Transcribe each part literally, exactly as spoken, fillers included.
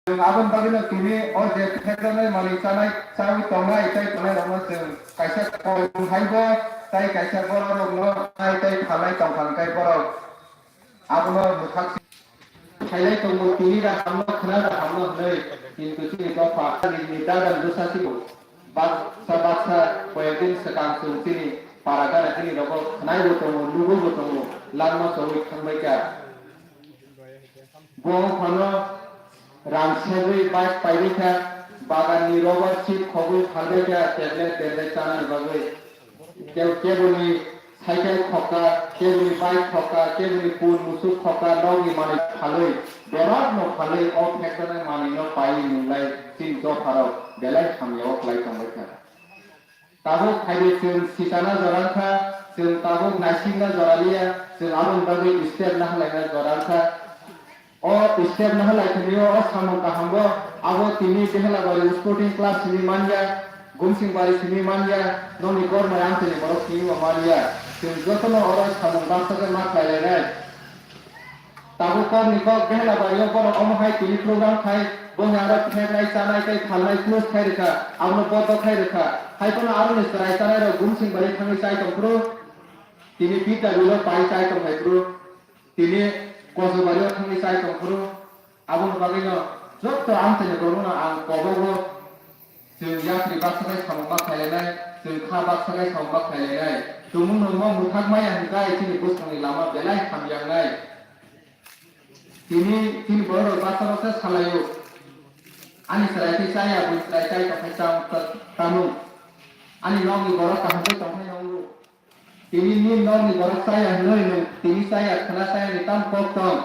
Chwng aboni bagwino tini o je phekjaknai manwi chanai, chaui tongnai tei tongnai rokno chwng kaisa koimung haibo tei kaisa borok rokno nai tei phalnai tongkha hwnkhe borok abono mwthak khailai tongo, tini da hamno khna da hamno hwnwi, kintu chini dopha nini dadan bwsa sibo baksa baksa koyekdin swkang chwng chini para gana chini rogo khwnaibo tongo, nugobo tongo, langma chongwi thangbaikha. Bo phano rang segwi bike paibaikha, baganni rubber chip khogwi phalbaikha tablet tablet chanani bagwi. Ke-, keboni cycle khokha, keboni bike khokha, keboni pun musuk khokha, nokni manwi phalwi, bebakno phalwi o phekjaknai manwino paiwi nwnglai chini dopharok belai hamya o kwlai tongbaikha. Tabuk phaidi chwng sikana jora wngkha, chwng tabuk naisikna jora liya, chwng aboni bagwi step nahalaina jora wngkha. O step nahalaithani o, o samung kahambo abo tini Behelabari Sporting Club simi manya, Gumsingbari simi manya, nokni Gormai amchaini borok simi bo manya. Chwng jotono oro samung baksa khe ma khlailainai. Tabuk kokni kok Behelabari o borok omo hai tini program khai, bo hai aro phenai, chanai tei phalnai close khai rwkha, abono bondo khai rwkha. Hai phano aroni chwrai chanai rok Gumsingbari thangwi chai tong phuru, tini P W o pai chai tong phai phuru. Tini Kosubari o thangwi chai tong phuru, aboni bagwino joto amchaini borokno ang kobogo, chwng yapri baksa khe samung ma khlailainai, chwng kha baksa khe samung ma khlailainai. Tumungno mo mwthak maya hwnkhe chini bwskangni lama belai hamya wngnai. Tini chini borok rok baksa baksa salaio. Ani chwrai khe chaya, bui chwrai chai tongkha chang ta-, tamung. Ani nokni borok kaham khe tongkha nongo. Tini nini nokni borok chaya hwnwi nwng tini chaya khwna chayani tamo kok tong?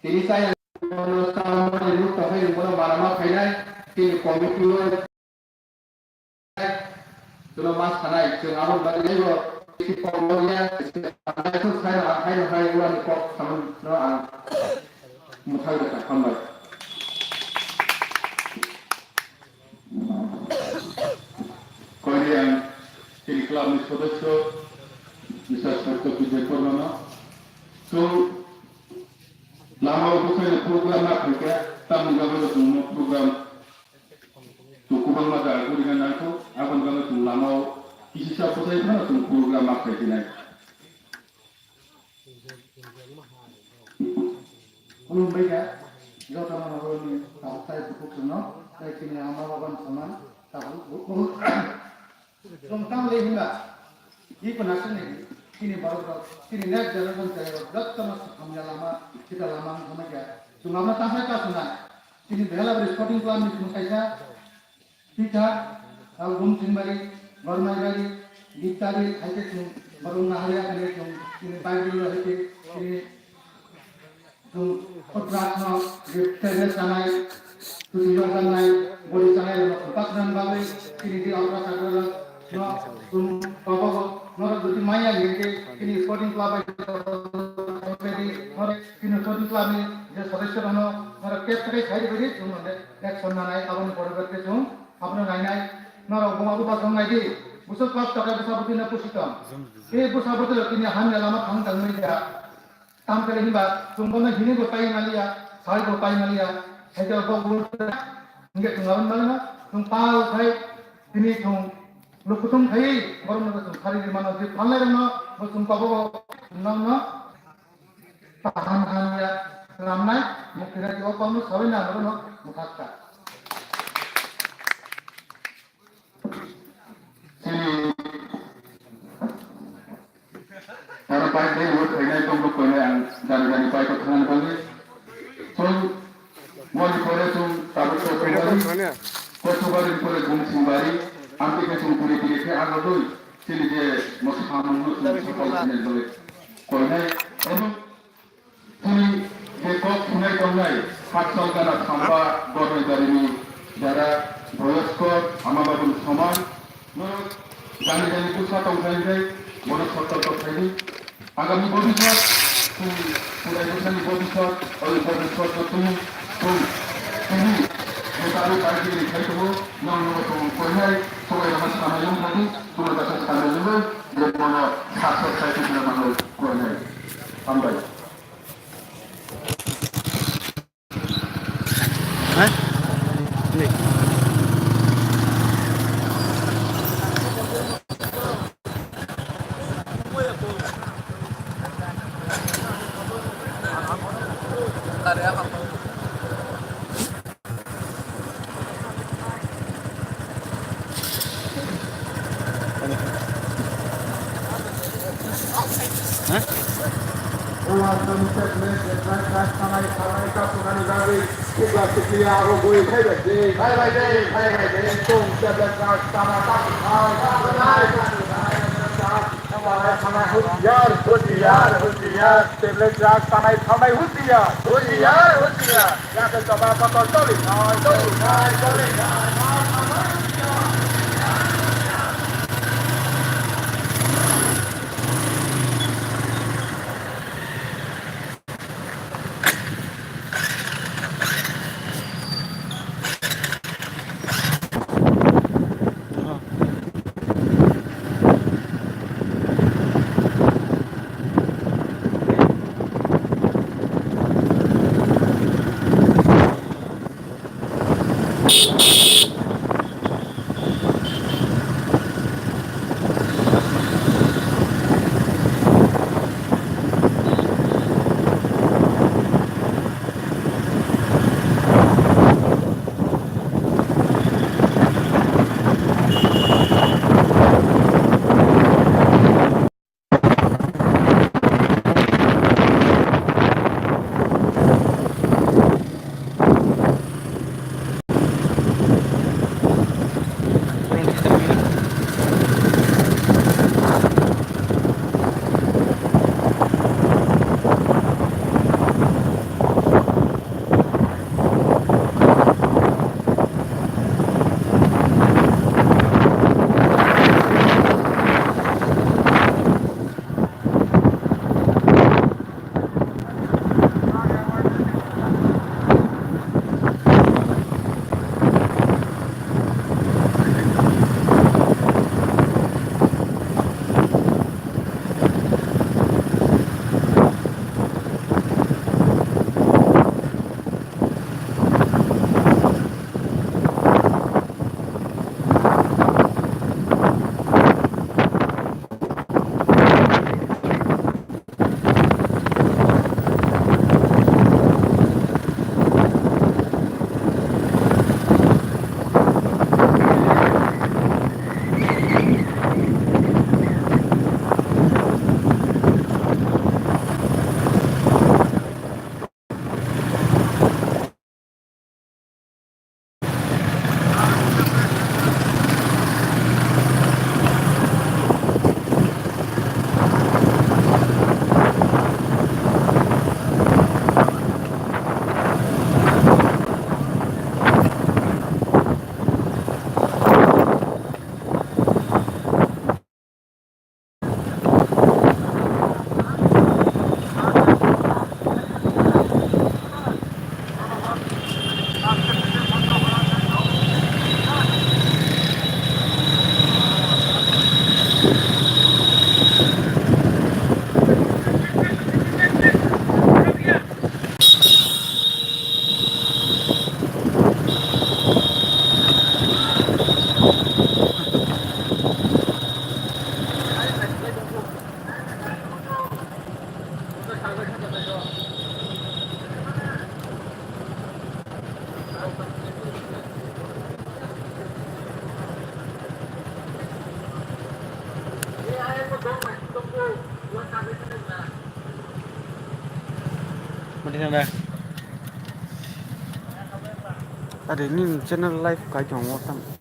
Tini chaya hwnwi nwng tongkha nwng bono manama phainai, tini committee o chwngno ma sanai, chwng aboni bagwi teibo bisi kok nokya, tei thangnaithok saino ang haino hai uani kok samano ang mwthang rwkha, hambai. Koini ang chini club ni sodosyo, Mister Satya Vijay Purnama. So, lama o bwsai ni program ma khaikha, tamni bagwi no chwng no program to kwbangma jaga gurina nangkho, aboni bagwi chwng lama o kisisa bwsai phano chwng program ma khaikhinai. Khulumbai kha, jotono nogorni tabuk tai bukhuk chwngno, tei chini ama babani soman tabuk bukhuk. Chwng tamo le hwnba, iko nasini, chini borok rok, chini next generation chwrai rok, jotono hamya lama, sida lama wngma kha. Chwng abono tamo kha chwng nai. Chini Behelabari Sporting Club ni chwng kaisa Teacher, Gumsingbari, Gormaibari, Gitari, hai khe chwng borok nahaliya khe chwng chini Bible rok hai khe chini chwng khotrak no je tablet chanai, tuti rok chanai, bori chanai rok baksa bagwi chini di okra chakra rok no chwng kobogo norok jodi maya hai khe chini sporting club bai norok chini sporting club ni je sodosyo rok no norok kep khe sai rwdi chwng no action nanai aboni poriborte chwng Abono nainai, norok buma buphang tong naidi, bwswk kok tokai bwsa bwtwi no pusi tong. Tei bwsa bwtwi rok tini hamya lama thang tang nwi da. Tam khe hinba chwng bono hini bo tai maliya, sai bo tai maliya, sai khe bo bo hingke chwng aboni bagwi no chwng pal khai tini chwng lukuthum khai borok no chwng sari ri mano je phalnai rok no bo chwng kobo bo chwng no Kaham hamya swnamnai, mukti rajyo o kokno sawi na horo no mwthaksa. Chini oro pai dei hor khainai tongno koinai ang jani jani pai kok thangani bagwi. Chwng moni pore chwng tabuk kok thangani. Kosubari pore Gumsingbari, amtwi khe chwng puri puri khe ang rwgwi. Chini je mwsamungno chwng sakol khainai bagwi koinai. Omo Chini je kok thunai tongnai, Hakchal gana thamba Gormai barini jara boyosko ama babuni soman, norok jani jani bwsa tongkha hingkhe bono sotto tongkhaidi. Agami bobiswt, chini purai bwsani bobiswt, oi bobiswt no twi, twi, tini, je tabuk party ni khai tongo, nong nogo tong koinai, sobai rama samai wngkhaidi, tuma jasa samai wngwi, je bono success khai tongna mano koinai. Hambai. Husiar, husiar, husiar, table drug tanai thanai husiar. Husiar, husiar. Yakhe joma kotor choli nai, choli nai, choli nai. Mati na. Are nini channel live kai tongo tam.